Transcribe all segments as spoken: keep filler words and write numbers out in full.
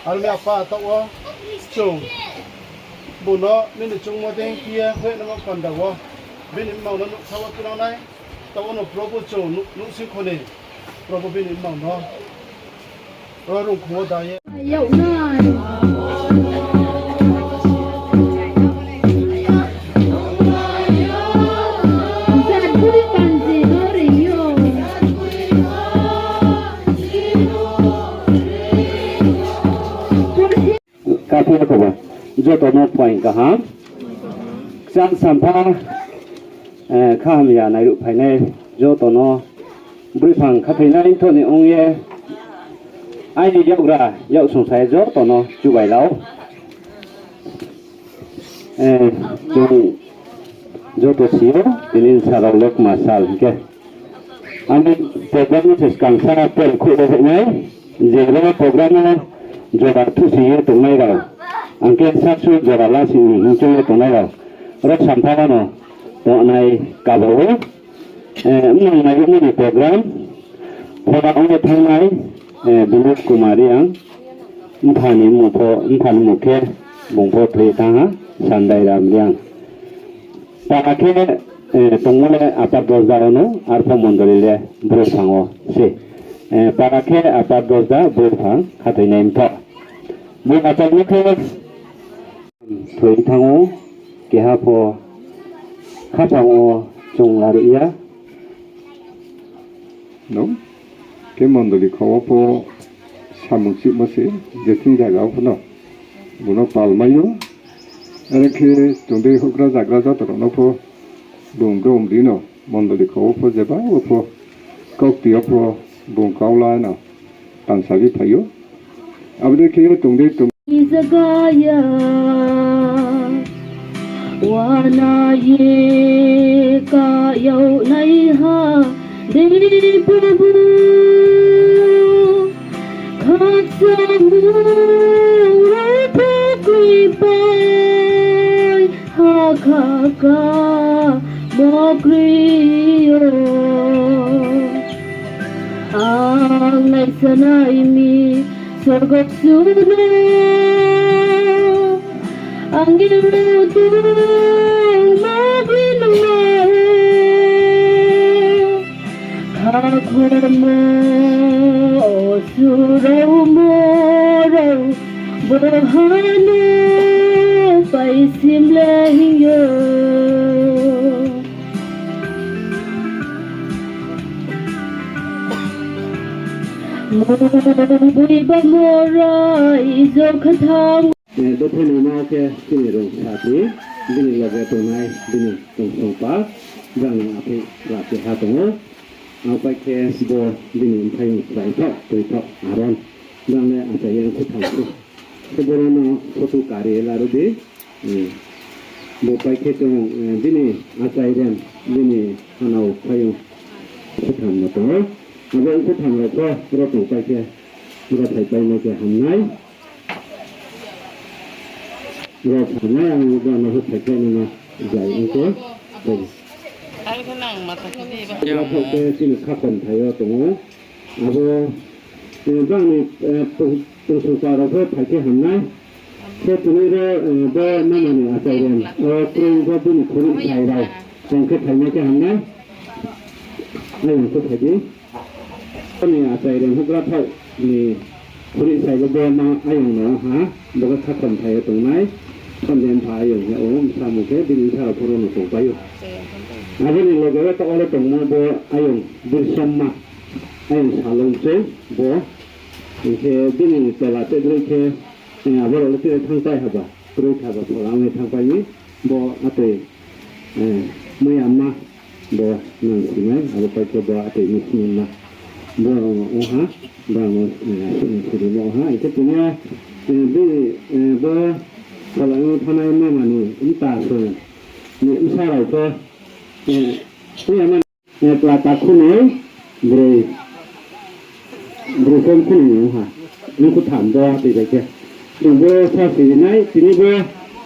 Aro mi apa taoh wo chung bung no nini chungmo dei khe ye hoih namo panda wo bini mmang no nuhsa wo tuinang nai. Taoh wo no Probu chung nuh-, nuhsing kho ni Probu bini mmang no ro rungkhung wo da ye. Yag nai. Jat buri panji no ri yo. Kaphi khobor, joto no phaing kaham. Kchang sampha, eh, khahamya nairuh phainai joto no, bri phang khathoinai mthoh ni ong ye, aini yakgra, yak sungsai joto no chubai lau. Eh, chung joto si ou, tini sal rao le kma sal hing khe. Ang program no se skang sa tel khuh ro phainai, je ro program no jora thusi ye tongnai rao, ang khe sasu jora lasi hing chung ye tongnai rao, ro sampha no tongnai kaba ou. Eh, mnang nai mani program, phola ong ye thangnai, eh, Binod Kumar Reang, mpha ni mmung pho, mpha ni mmung khe, bung pho thoi thanng ha, Sandai Ram Reang. Para khe, eh, tongmo le Upper Dosda wo no, arpho mondoli le Broiphang wo se. Eh, para khe Upper Dosda Broiphang khathoinai mthoh. Bo achaimo khe thoi thanng ou, keha pho khaphang wo chung laruh ya. No, khe mondoli kha wo pho samung chihmo se, je thing zaga wo pho no. Bung no palmai ou. Are khe chung dei houhgra zagra joto rao no pho bung brom ri no. Mondoli kha wo pho jeba wo pho, kaukti yo pho bung kau la no tangsa ri phai ou. Abo dei khe tong dei tong. Zaga ya, wana ye ka yag nai ha, dei Probu. Khakchang rao pho kri pai, ha kha ka mo kri yo. Ang naisanai mi sorgo Kchusoyang no, ang ni mung tong ma bini ma. Khakhormo, o surao mo rao, boha no paisim le hing yo. Mung boi ba morai jo khathang. Eh, dophainaima khe chini rung sati, bini loge tongnai, bini tongsong pa, brang ni aphei la keha tong ou. Abo pai khe bo bini mphaiyong chrai thaoh, tui thaoh, Aron. Brang le achai ye khutham se. Khe boro no photo kari ye laruh di. Eh, bo pai khe chung, eh, bini achai rem, bini hanao phaiyong khutham no tong ou. Abo khutham rao pho ro tong pai khe, ro phai pai nai khe hamnai. Ro phai nai, ang ro no hoih phai khe nai na jai ong khe. Ro phai khe chini khakhom thai yo tong ou. Abo, eh, brang ni, eh, tong-, tongsong pa rao pho phai khe hamnai. Khe tini ro, eh, bo mama ni achai rem, o kroi bo bini khuri sai rao tong khe phai nai khe hamnai. Ayong khe phai di. Ani achai rem houhgra thaoh ni khuri sai bo bo ma ayong no ha, bo khe khakhom thai yo tongnai. Khon de mpha ayong he o, bsa mung khe bini bsa rao pho ro no tong pai ou. Abo ni loge wo taoh wo le tongmo bo ayong Birsomma, ayong Salong se bo. Hing khe bini tola te broi khe, eh, abo rao le tini thanngpai haba, kroi thaba phola ong ye thanngpai mi, bo atoi, eh, mui ama, bo nang sinai, abo pai khe bo atoi ni sini ma. Bo ong ha, bang no, eh, asuh no sirimo ong ha. Hing khe tini yo, eh, bini, eh, bo phola no thanai mama ni mta song ni bsa rao pho, eh, tini yo mani, eh, kla ta khunoi, broi, broi pho khunoi ong ha. Nung khutham bo tui bai khe. Chung bo sa sirinai, tini bo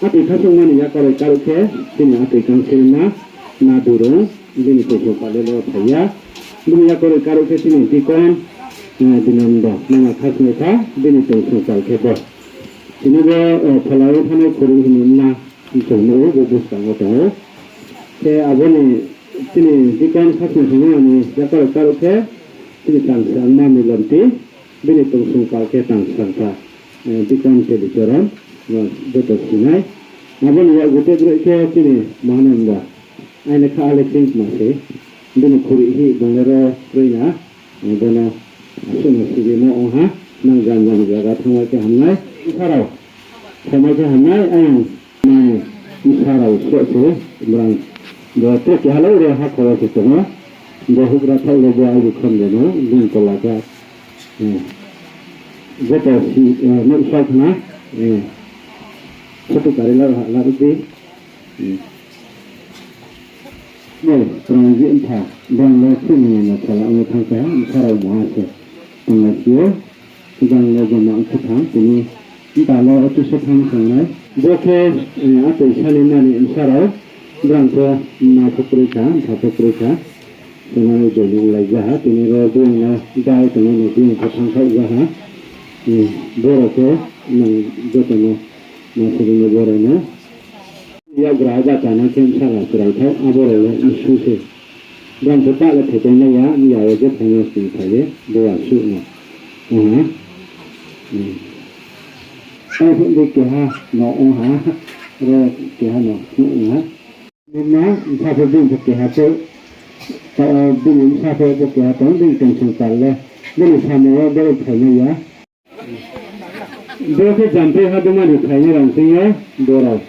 atoi khasung mani yakaroi karuh khe, tini atoi kangsilma, na durung, bini tongsong pal le lo phai ya. Bini yakaroi karuh khe tini deacon, eh, Dinando, mama khasnoi kha, bini tongsong pal khe bo. Tini bo, eh, phola wo thanai khuri hini na, chung nuh ou, bo buskang wo tong ou. Khe abo ni tini deacon khasnoi hini ani yakaroi karuh khe, tini tang sangma Milonti, bini tongsong pal khe tang sangkha, eh, deacon Telichoron, no joto sinai. Abo ni yakgu te broi khe tini Mahananda, aini kha ale ching ma se, bini khuri hi bung le ro kroi na, eh, bo no asuh no sirimo ong ha, nang jan jan zaga thanngmai khe hamnai, bsa rao, thanngmai khe hamnai, ayang, nai, bsa rao soh se, brang, bo tre keha le ro hakha wo se tong ou, bo houhgra thaoh le bo aibi khon de no, bini tola khe, eh, joto si, eh, nuhsao khna, eh, sotu kari la ha la di. Nai, Pranjit mpha, bang le chini no phola ong ye thanng kha, bsa rao maha se. Tong le si ou, bang le joma ong khe thanng, tini mta le otu se thanng thanng nai. Bo khe, eh, atoi sani mani bsa rao, brang pho ma pho kroi kha, mpha pho kroi kha. Tini joining lai ja ha, tini ro bung no dai tongmo ni bung pho thanng khaoh ja ha. Eh, boro khe nang joto no, ma siri no boro no. Yakgra ba chana khe bsala chrai thao, abo rao le isu se. Brang khe pah le thai tong nai ya, ya wo je phai no sing phai ye, bo asuh no. Ong ha. Hmm. Tai phuh di keha no ong ha. Ro keha no ong ha. Nima, bsa pho bini pho keha tong. Ta, bini bsa pho bo keha tong, bini tongsong pal le. Bini samung wo bo phai nai ya. Bo khe Jampui haduma ni phainai rao thing yo, bo rao.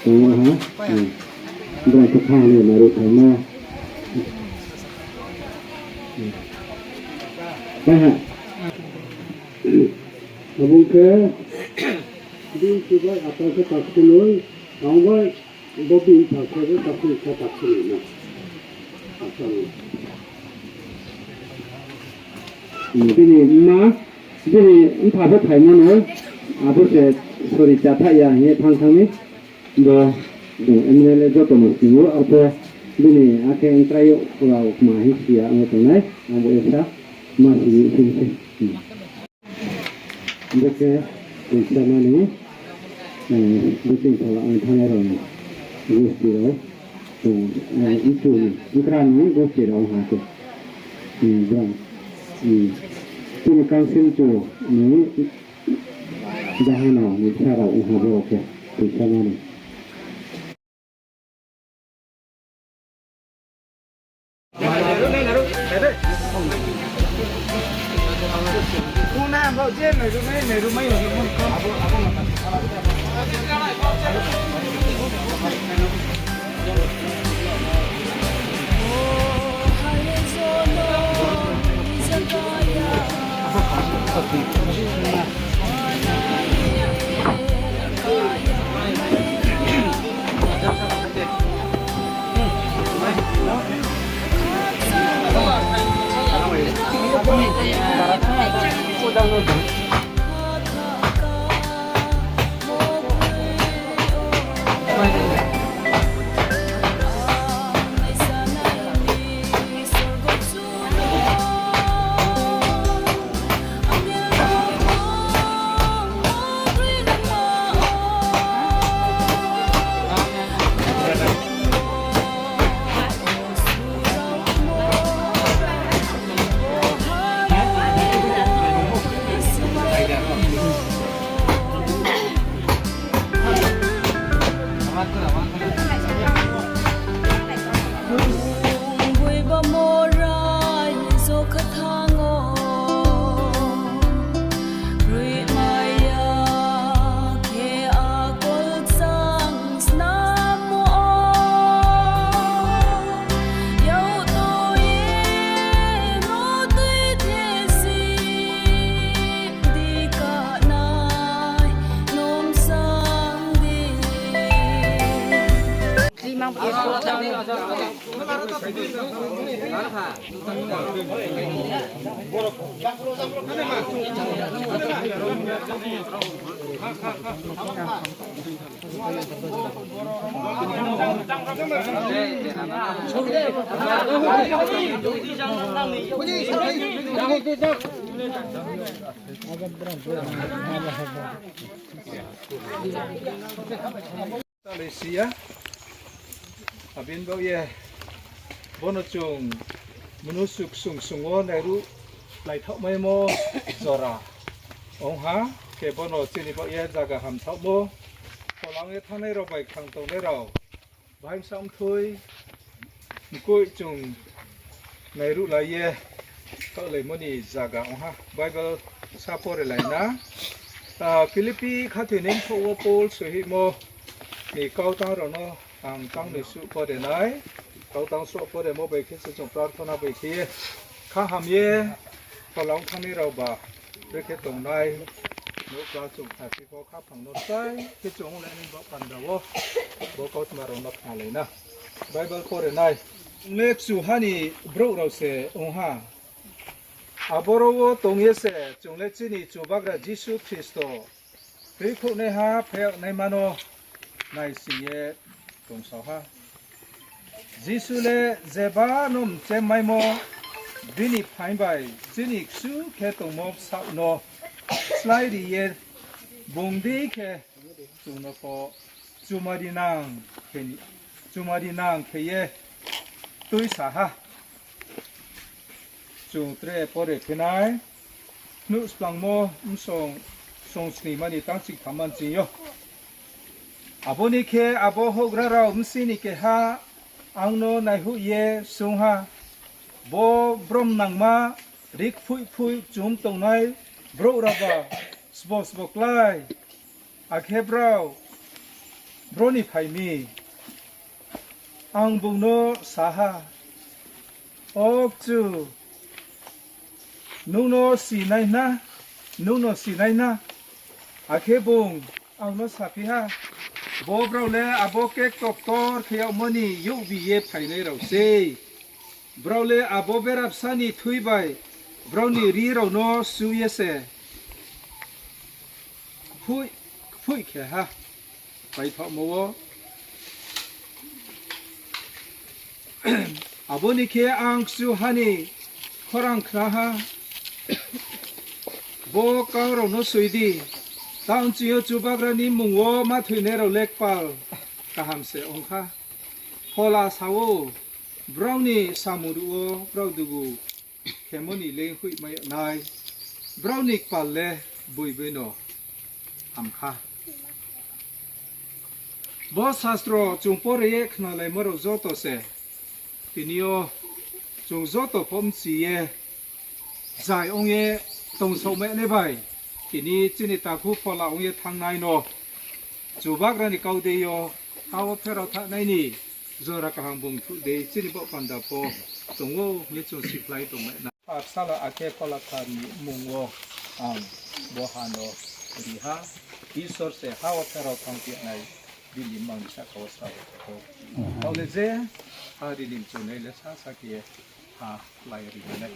Tong ha. Bo khe thang ni mari phaimo. Pai ha. Abo khe, bini chubai ata khe takhunoi, ang bai, bo bini pha khe bo takhun khe takhunoi na. Ata no. Bini mma, bini mpha pho phaimo no, abo se sori chatha ya hing ye thanng thanng mi, bo, bung M L A joto no sning ou, arpho bini akhe ntrai rao kma hing si ya ong tongnai, abo esa ma si ye sing se. Bo khe, toisa mani, eh, bo chini phola ong thanai rao ni, gusti rao, eh, mchu ni, mkra ni gusti rao ha khe. Hmm, brang. Hmm. Chini council chu ni, jahano ni bsa rao ong ha bo khe, toisa mani. Talai si ya. Abini baoh ye bono chung mnusu ksung ksung wo nairuh laithaohmaimo jora ong ha, khe bono chini baoh ye zaga hamthaohmo, phola ong ye thanngnai rao bai khang tongnai rao, bahai bsa mthui, mkoih chung nairuh lai ye kaohlaimo ni zaga ong ha. Bible sa pore lai na. Ah, Philippi khathoinai mthoh wo Paul soihihmo ni kau tang rao no ang tang ni suh pore nai. Kau tang suh poremo bai khe se chung prarthana bai khe ye, kha ham ye phola ong thanngnai rao ba brekhe tongnai, nouhkla chung kha phi pho khaphang no sai khe chung onglai nai baoh panda wo bo kautma rao no khnalai na. Bible pore nai. Chung le kchuha ni brouh rao se ong ha. Aboro wo tong ye se chung le chini Chubagra Jisu Khristo tuikhouhnaiha phai yagnaima no naising ye tongsao ha. Jisu le jeba no mchemmaimo bini phaing bai chini kchu khe tongmo bsaoh no slái ri ye bung dei khe chung no pho chumari nang khe ni, chumari nang khe ye tuisa ha. Chung tre pore phi nai, Phnuhsplangmo bsong song snima ni tangchik thamma nching yo. Abo ni khe abo houhgra rao bsing ni keha ang no naihoih ye swunng ha, Bo brom nangma ri kphoih kphoih chum tongnai brouh rao ba sbo sbo klái, akhe brao bro ni phai mi? Ang bung no sa ha, O kchu, nung no sinai na, nung no sinai na. Akhe bung ang no saphi ha, Bo brao le abo kekto ktor khe yagmo ni youhbi ye phainai rao sei. Brao le abo berabsa ni thui bai brao ni ri rao no su ye se kphoih, kphoih khe ha, paithaohmo wo. Abo ni khe ang kchuha ni khorang khna ha, Bo kau rao no soi di, tang ching yo Chubagra ni mmung wo ma thoinai rao le kpal kaham se ong kha. Phola sa ou, brao ni samung ruh wo brao dugu khemo ni leinghoihmai nai, brao ni kpal le boiboi no ham kha. Bo sastro chung pore ye khnalaimo rao joto se tini yo chung joto pho mchi ye zai ong ye tongsaohmai nai bai, tini chini takhu phola ong ye thanngnai no Chubagra ni kau dei yo ha wo pherao thanngnai ni jora kaham bung thuh dei chini baoh panda pho tong ou hing ye chung sikhlai tongmai na. Bsala akhe Phola Kthar ni mmung wo ang bo ha no ri ha, Isor se ha wo pherao thanngphi nai, bini mmang ni sahka wo sa ou. Taoh le je ha ri ni mchunai le sasa khe ha lai ri nai.